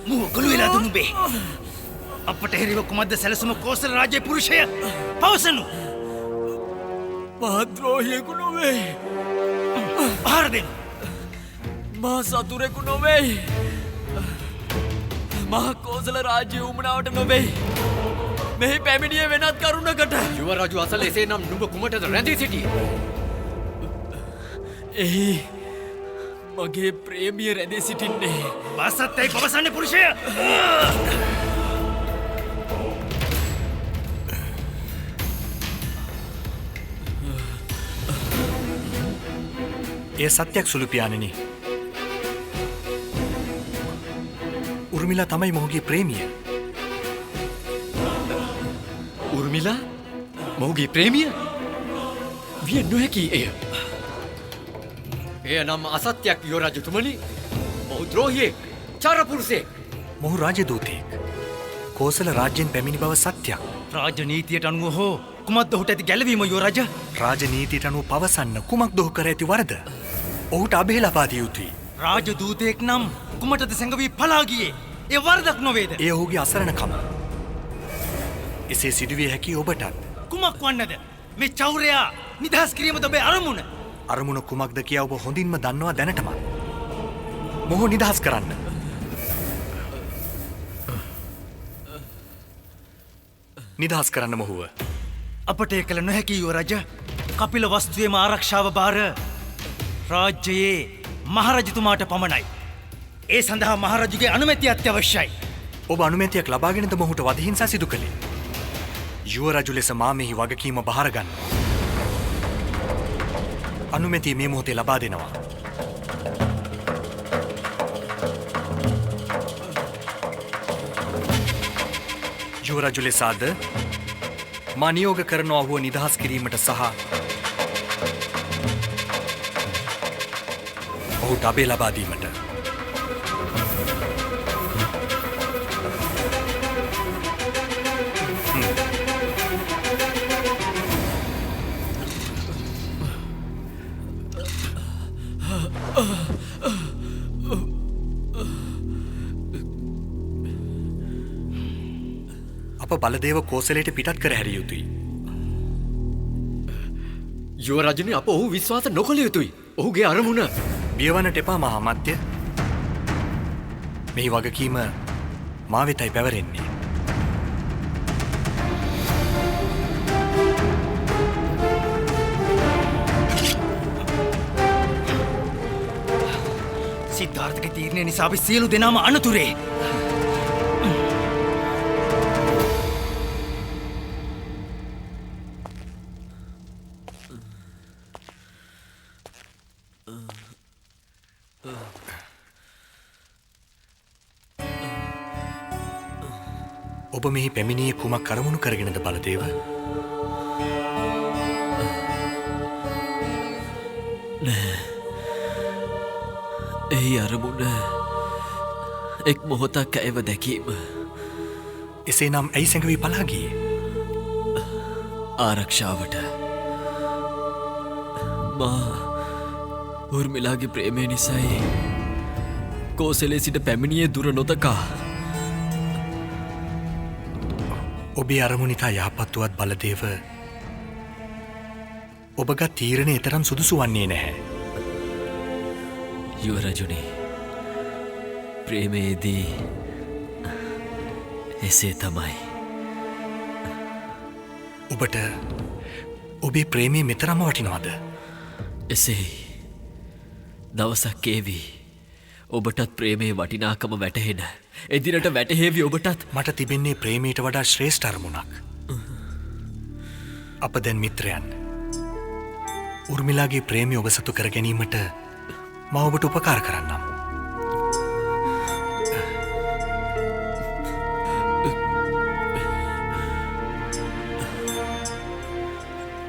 මුව ගොළු වෙලාද නුඹේ? අපට එරෙහිව කුමක්ද සැලසුම කෝසල රාජ්‍යයේ පුරුෂය? පවසනු. මා ද්‍රෝහියෙකු නොවේ. පහර දෙනු. මා සතුරෙකු නොවේ. මා කෝසල රාජ්‍ය උවමනාවට නොවේ. මෙහි පැමිණියේ වෙනත් කරුණකට. යුව රජු අසල එසේනම් නුඹ කුමටද රැඳී සිටියේ? එහි මගේ ප්‍රේමිය රැඳී සිටින්නේ. බසත්තයි පවසන්නේ පුරුෂය. එය සත්‍යයක් සුළු පියාණෙනි. උර්මිලා තමයි මොහුගේ ප්‍රේමිය. උර්මිලා මොහුගේ ප්‍රේමිය? විය නොහැකි එය. එය නම් අසත්‍යයක් යුව රජතුමනි. මොහු ද්‍රෝහියෙක්, චාරපුරුෂයෙක්. මොහු රාජදූතයෙක්. කෝසල රාජ්‍යයෙන් පැමිණි බව සත්‍යයක්. රාජනීතියට අනුව හෝ කුමක්ද ඔහුට ඇති ගැලවීම යුව රජ? රාජනීතියට අනුව පවසන්න කුමක්ද ඔහු කර ඇති වරද? ඔහුට අභය ලබා දිය යුතුයි. රාජදූතයෙක් නම් කුමටද සැඟවී පලා ගියේ? ඒ වරදක් නොවේද? ඒ ඔහුගේ අසරණකම. එසේ සිදුවිය හැකි ඔබටත්. කුමක් වන්නද? මේ චෞරයා නිදහස් කිරීමද ඔබේ අරමුණ? අරමුණ කුමක්ද කියා ඔබ හොඳින්ම දන්නවා දැනටමත්. මොහු නිදහස් කරන්න. නිදහස් කරන්න මොහුව. අපට ඒ කළ නොහැකි යුව රජ. කපිල වස්තුවේම ආරක්ෂාව භාර රාජ්‍යයේ මහරජතුමාට පමණයි. ඒ සඳහා මහරජුගේ අනුමැතිය අත්‍යවශ්‍යයි. ඔබ අනුමැතියක් ලබාගෙනද මොහුට වධහිංසා සිදු කළේ? යුව රජු ලෙස මා මෙහි වගකීම බාර ගන්නවා. අනුමැතිය මේ මොහොතේ ලබා දෙනවා. යුව රජු ලෙස අද මා නියෝග කරනවා ඔහුව නිදහස් කිරීමට සහ ඔහුට අභය ලබා දීමට. අප බලදේව කෝසලයට පිටත් කර හැරිය යුතුයි. යුව රජුනි, අප ඔහු විශ්වාස නොකළ යුතුයි. ඔහුගේ අරමුණ බියවන්නට එපා මහා අමාත්‍ය. මෙහි වගකීම මා වෙතයි පැවරෙන්නේ. සිද්ධාර්ථගේ තීරණය නිසා අපි සියලු දෙනාම අනතුරේ. ඔබ මෙහි පැමිණියේ කුමක් අරමුණු කරගෙනද බලදේව? නෑ. එහි අරමුණ එක් මොහොතක් ඇයව දැකීම. එසේනම් ඇයි සැඟවී පලා ගියේ? ආරක්ෂාවට. මා උර්මිලාගේ ප්‍රේමය නිසායි කෝසලේ සිට පැමිණියේ දුර නොතකා. ඔබේ අරමුණ ඉතා යහපත් වුවත් බලදේව, ඔබගත් තීරණය එතරම් සුදුසු වන්නේ නැහැ. යුව රජුනි, ප්‍රේමයේදී එසේ තමයි. ඔබට ඔබේ ප්‍රේමය මෙතරම්ම වටිනවද? එසේ දවසක් ඒවි ඔබටත් ප්‍රේමයේ වටිනාකම වැටහෙන. එදිනට වැටහේවි ඔබටත්. මට තිබෙන්නේ ප්‍රේමයට වඩා ශ්‍රේෂ්ඨ අරමුණක්. අප දැන් මිත්‍රයන්. උර්මිලාගේ ප්‍රේමය ඔබ සතු කර ගැනීමට මා ඔබට උපකාර කරන්නම්.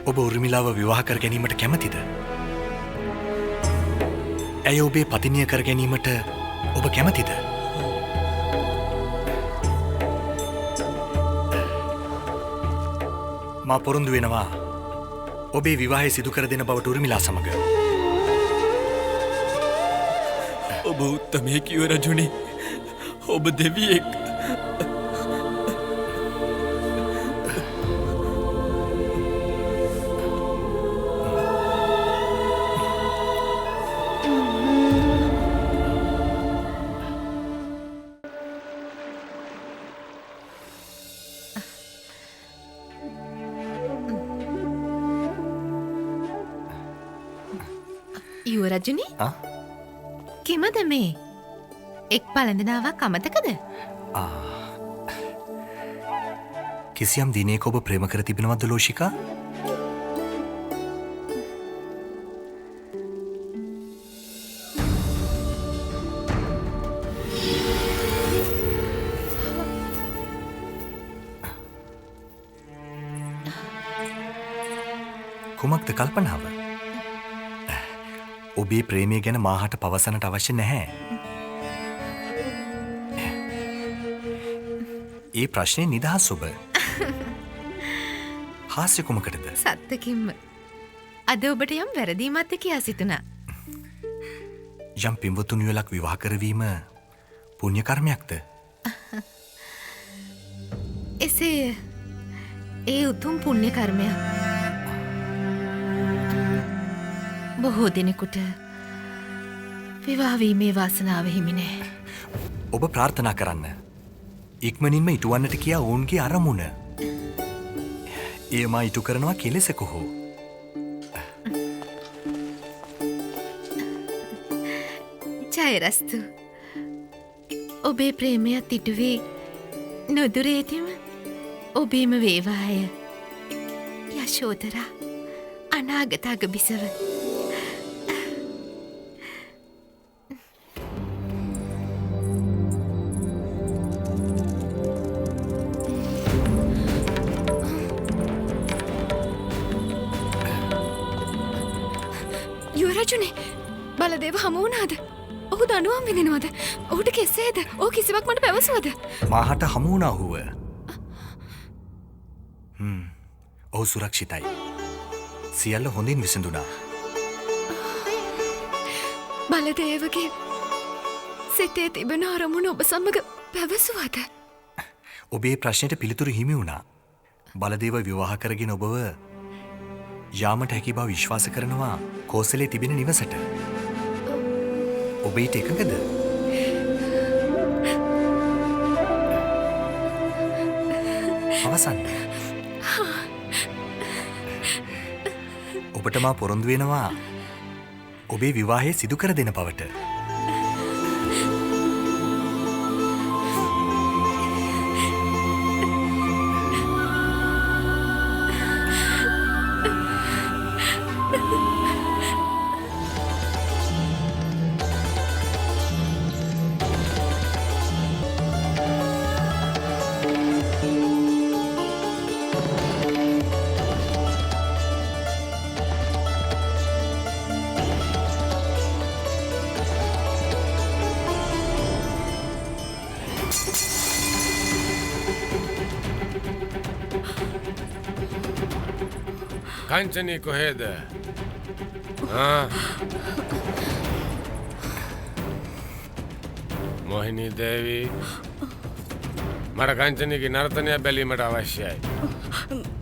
ඔබ උර්මිලාව විවාහ කර ගැනීමට කැමතිද? ඇය ඔබේ පතිනිය කර ගැනීමට ඔබ කැමතිද? මා පොරොන්දු වෙනවා ඔබේ විවාහය සිදු කර දෙන බවට උර්මිලා සමග. ඔබ උත්තමයෙක් යුව රජුනි. ඔබ දෙවියෙක්. යුව රජුනි, කිමද මේ? එක් පළඳනාවක් අමතකද? කිසියම් දිනයක ඔබ ප්‍රේම කර තිබෙනවද ලෝෂිකා? කුමක්ද කල්පනාව? ඔබේ ප්‍රේමය ගැන මාහට පවසන්නට අවශ්‍ය නැහැ. ඒ ප්‍රශ්නේ නිදහස් ඔබ. හාස්‍ය කුමකටද? සත්තකින්ම. අද ඔබට යම් වැරදීමක්ද කියා සිතුණා. යම් පින්වතුන් යුවලක් විවාහ කරවීම පුණ්‍ය කර්මයක්ද? එසේය. ඒ උතුම් පුණ්‍ය කර්මයක්. බොහෝ දෙනෙකුට විවාහ වීමේ වාසනාව හිමි නෑ. ඔබ ප්‍රාර්ථනා කරන්න. ඉක්මනින්ම ඉටුවන්නට කියා ඔවුන්ගේ අරමුණ. එය මා ඉටු කරනවා කෙලෙසක හෝ. ජයරස්තු. ඔබේ ප්‍රේමයත් ඉටු වී නොදුරේදීම ඔබේම වේවාය. යශෝදරා අනාගත අගබිසව. යුවරජුනේ බලදේව හමු වුණාද? ඔහු දඬුවම් විඳිනවද? ඔහුට කෙසේද? ඔහු කිසිවක් මට පැවසුවද? මාහට හමු වුණා ඔහුව. ඔහු සුරක්ෂිතයි. සියල්ල හොඳින් විසඳුණා. බලදේවගේ සිතේ තිබෙන අරමුණ ඔබ සමග පැවසුවද? ඔබේ ප්‍රශ්නෙට පිළිතුරු හිමි වුණා. බලදේව විවාහ කරගෙන ඔබව යාමට හැකි බව විශ්වාස කරනවා කෝසලේ තිබෙන නිවසට. ඔබ ඊට එකඟද? අවසන්. ඔබට මා පොරොන්දු වෙනවා ඔබේ විවාහය සිදු කර දෙන බවට. කංචනී කොහේද? මොහිනී දේවී, මට කංචනීගේ නර්තනය බැලීමට අවශ්‍යයි.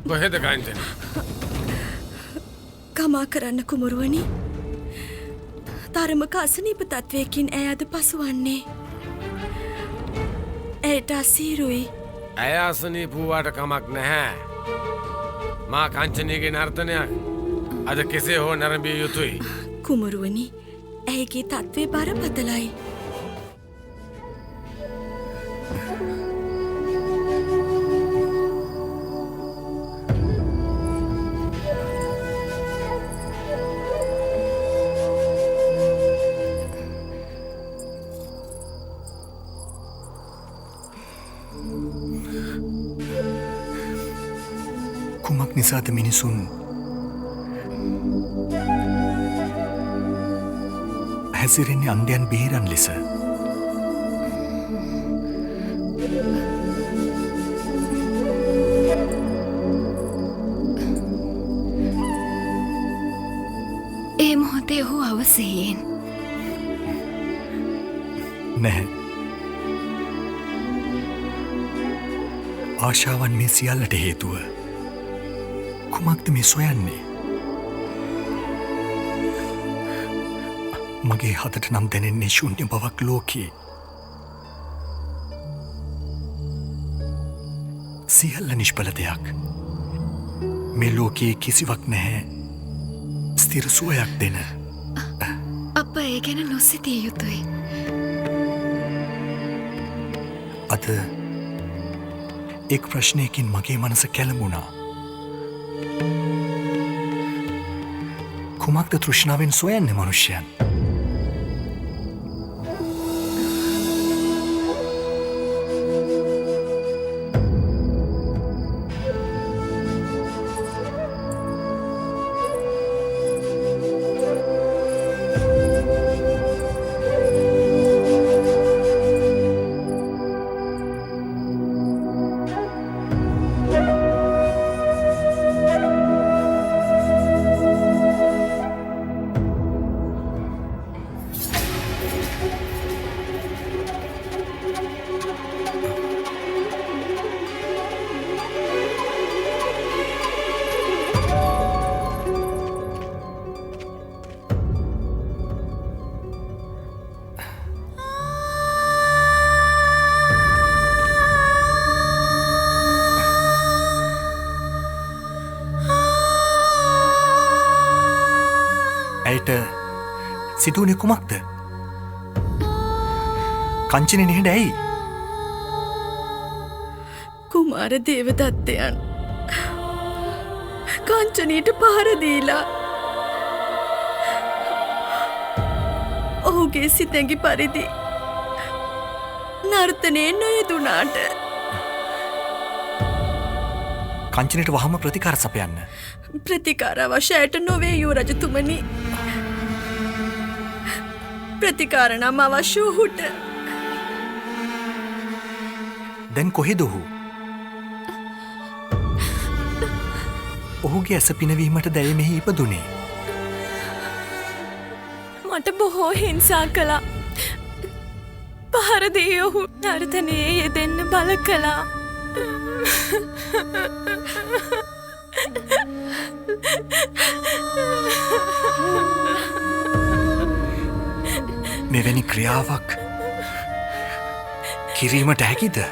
කොහෙද කංචනී? කමා කරන්න කුමරුවනි. තරමක අසනීප තත්වයකින් ඇය අද පසුවන්නේ. ඇයට අසීරුයි. ඇය අසනීප වූවාට කමක් නැහැ. මා කංචනීගේ නර්තනයක් අද කෙසේ හෝ නැරඹිය යුතුයි. කුමරුවනි, ඇයගේ තත්ත්වය බරපතලයි. කුමක් නිසාද මිනිසුන් හැසිරෙන්නේ අන්ධයන් බේරන් ලෙස? ඒ මොහොතේ ඔහු අවසයෙන් නැහැ. ආශාවන් මේ සියල්ලට හේතුව. කුමක්ද මේ සොයන්නේ? මගේ හදට නම් දැනෙන්නේ ශූන්‍ය බවක් ලෝකේ. සියල්ල නිෂ්ඵල දෙයක්. මේ ලෝකයේ කිසිවක් නැහැ ස්ථිර සුවයක් දෙන. අප ඒ ගැන නොසිතිය යුතුයි. අද එක් ප්‍රශ්නයකින් මගේ මනස කැළඹුණා. කුමක්ද තෘෂ්ණාවෙන් සොයන්නේ මනුෂ්‍යයන්? ඇයට සිදුවුණේ කුමක්ද? කංචනේ නිහඬ ඇයි? කුමරු කුමාර දේවදත්තයන් කාංචනීට පහර දීලා ඔහුගේ සිතැඟි පරිදි නර්තනයේ නොයෙදුනාට කංචනීට වහම ප්‍රතිකාර සපයන්න. ප්‍රතිකාර අවශ්‍ය ඇයට නොවේ යුව රජතුමනි. ප්‍රතිකාර නම් අවශ්‍ය ඔහුට. දැන් කොහෙද ඔහු? ඔහුගේ ඇස පිනවීමට දැය මෙහි ඉපදුනේ. මට බොහෝ හිංසා කළා. පහර දී ඔහු නර්තනයේ යෙදෙන්න බල කළා. මෙවැනි ක්‍රියාවක් කිරීමට හැකිද?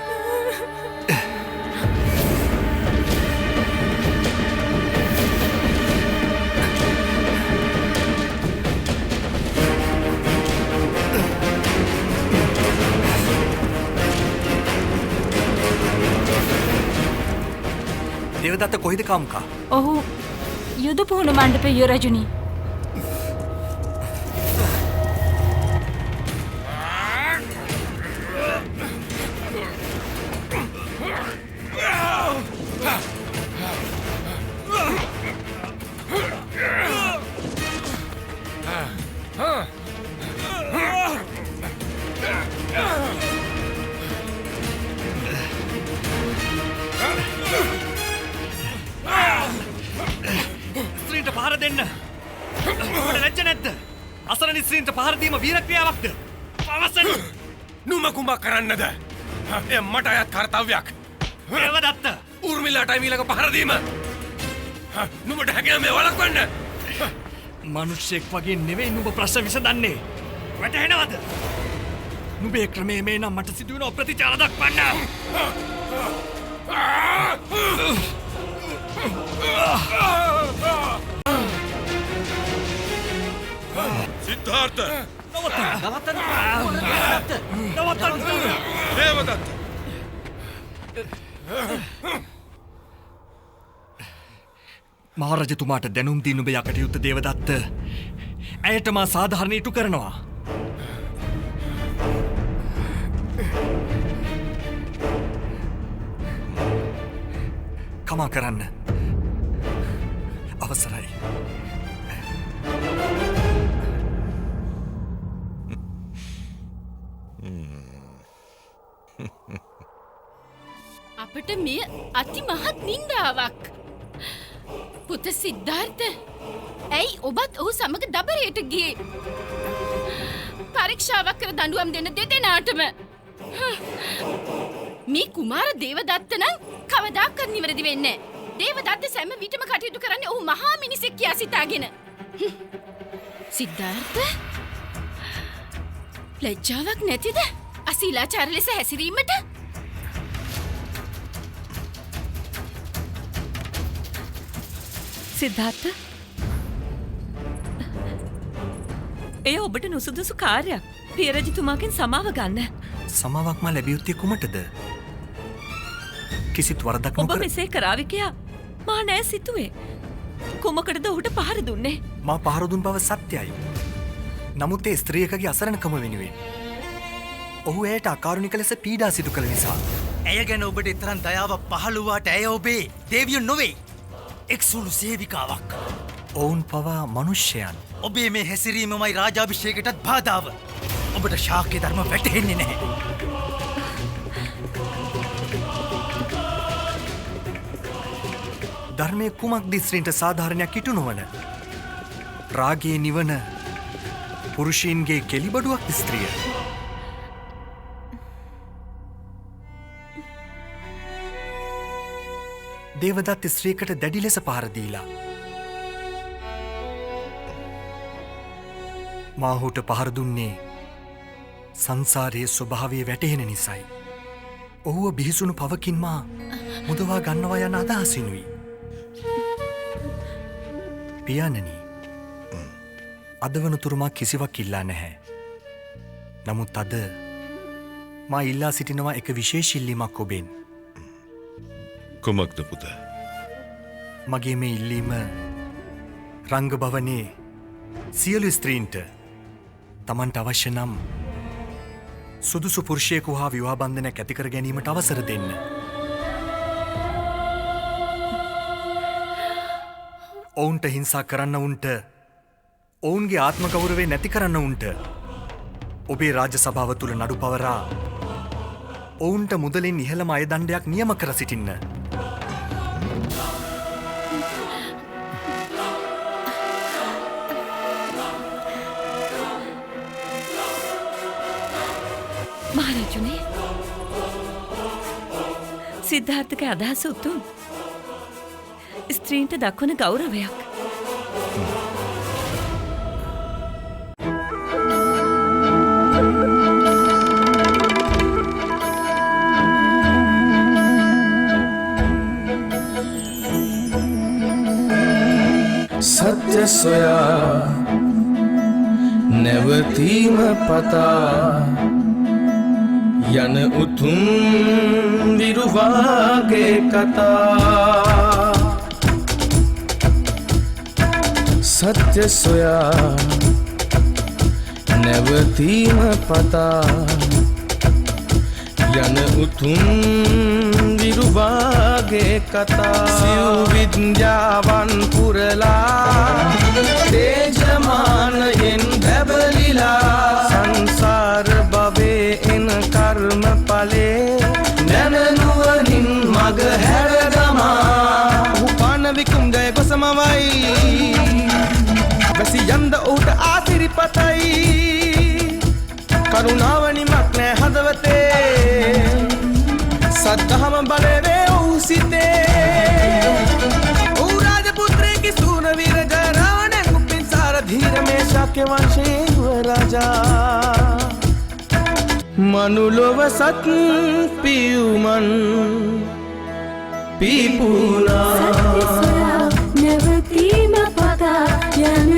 දේවදත්ත කොහෙද කාමුකා? ඔහු යුද පුහුණු මණ්ඩපයේ යුව රජුනි. ස්ත්‍රීන්ට පහර දෙන්න. ඔබට ලැජ්ජ නැද්ද? අසරණ ස්ත්‍රීන්ට පහර දීම වීර ක්‍රියාවක්ද? පවසන්න. නුම කුමක් කරන්නද? එය මට අයත් කර්තව්‍යයක්. දේවදත්ත, ඌර්මිලාටයි මීළඟ පහර දීම. නුඹට හැකිනම් මේ වළක්වන්න. මිනිස්සෙක් වගේ නෙවෙයි නුඹ ප්‍රශ්න විසඳන්නේ. වැටහෙනවද? නුඹේ ක්‍රමයේ මේ නම් මට සිදුවෙන ප්‍රතිචාර දක්වන්න. සිද්ධාර්ථ, නවත්තන්න. නවත්තන්න. දේවදත්ත, මහරජතුමාට දැනුම් දී නුඹ යකටයුත්ත දේවදත්ත. ඇයට මා සාධාරණ ඉටු කරනවා. කමා කරන්න. අවසරයි. අපට මෙය අති මහත් නින්දාවක්. පුත සිද්ධාර්ථ, ඇයි ඔබත් ඔහු සමග දබරයට ගියේ? පරීක්ෂාවක් කර දඬුවම් දෙන්න දෙදෙනාටම. මේ කුමාර දේවදත්ත නම් කවදාකවත් නිවැරදි වෙන්නේ නැහැ. දේවදත්ත සෑම විටම කටයුතු කරන්නේ ඔහු මහා මිනිසෙක් කියා සිතාගෙන. සිද්ධාර්ථ, ලැජ්ජාවක් නැතිද අශීලාචාර ලෙස හැසිරීමට? සිද්ධාර්ථ, එය ඔබට නුසුදුසු කාර්යයක්. පිය රජතුමාගෙන් සමාව ගන්න. සමාවක් මා ලැබිය යුත්තේ කුමටද? කිසිත් වරදක් ඔබ නොකර මෙසේ කරාවි කියා මා නෑ සිතුවේ. කුමකටද ඔහුට පහර දුන්නේ? මා පහර දුන් බව සත්‍යයි. නමුත් ඒ ස්ත්‍රියකගේ අසරණකම වෙනුවෙන්. ඔහු ඇයට අකාරුණික ලෙස පීඩා සිදු කළ නිසා. ඇය ගැන ඔබට එතරම් දයාවක් පහළ වූවාට ඇය ඔබේ දේවිය නොවේ. එක් සුළු සේවිකාවක්. ඔවුන් පවා මනුෂ්‍යයන්. ඔබේ මේ හැසිරීමමයි රාජාභිෂේකයටත් බාධාව. ඔබට ශාක්‍ය ධර්ම වැටහෙන්නේ නැහැ. ධර්මයේ කුමක්ද ස්ත්‍රීන්ට සාධාරණයක් ඉටු නොවන? රාගයේ නිවන පුරුෂයින්ගේ කෙලිබඩුවක් ස්ත්‍රිය. දේවදත්ත ස්ත්‍රියකට දැඩි ලෙස පහර දීලා. මා ඔහුට පහර දුන්නේ සංසාරයේ ස්වභාවය වැටහෙන නිසයි. ඔහුව බිහිසුණු පවකින් මා මුදවා ගන්නවා යන අදහසිනුයි. පියාණනි, අද වනතුරු මා කිසිවක් ඉල්ලා නැහැ. නමුත් අද මා ඉල්ලා සිටිනවා එක විශේෂ ඉල්ලීමක් ඔබෙන්. කුමක්ද පුතා? මගේ මේ ඉල්ලීම රංගභවනේ සියලු ස්ත්‍රීන්ට තමන්ට අවශ්‍ය නම් සුදුසු පුරුෂයෙකු හා විවාහ බන්ධනයක් ඇති කර ගැනීමට අවසර දෙන්න. ඔවුන්ට හිංසා කරන්න උන්ට, ඔවුන්ගේ ආත්ම ගෞරවය නැති කරන්න උන්ට ඔබේ රාජ්‍ය සභාව තුළ නඩු පවරා ඔවුන්ට මුදලින් ඉහළම අයදණ්ඩයක් නියම කර සිටින්න. මහරජුනේ, සිද්ධාර්ථගේ අදහස උතුම්. ස්ත්‍රීන්ට දක්වන ගෞරවයක්. සත්‍ය සොයා නැවතීම පතා යන උතුම් විරුවාගේ කතා. සත්‍ය සොයා නැවතීම පතා යන උතුම් විරුවාගේ කතා. සිව් විද්‍යාවන් පුරලා තේජමානයෙන් බැබලිලා සංසාර භවේ එන කර්ම ඵලේ නැන නුවණින් මග හැර දමා. ඔහු පාන විකුම් ජය ගොසමවයි වැසි යන්ද ඔහුට ආසිරිපතයි. කරුණාව නිමක් නෑ හදවතේ සද්ධාම බලය වේ ඔහු සිතේ. ඔහු රාජපුත්‍රයෙකි සූරවීර ජය රාවණන් උපින්සාර ධීර මේ ශාක්‍ය වංශයේ යුවරාජා. මනුලොව සත් පියුමන් පිපුණා. සත්‍ය සොයා නැවතීම පතා යන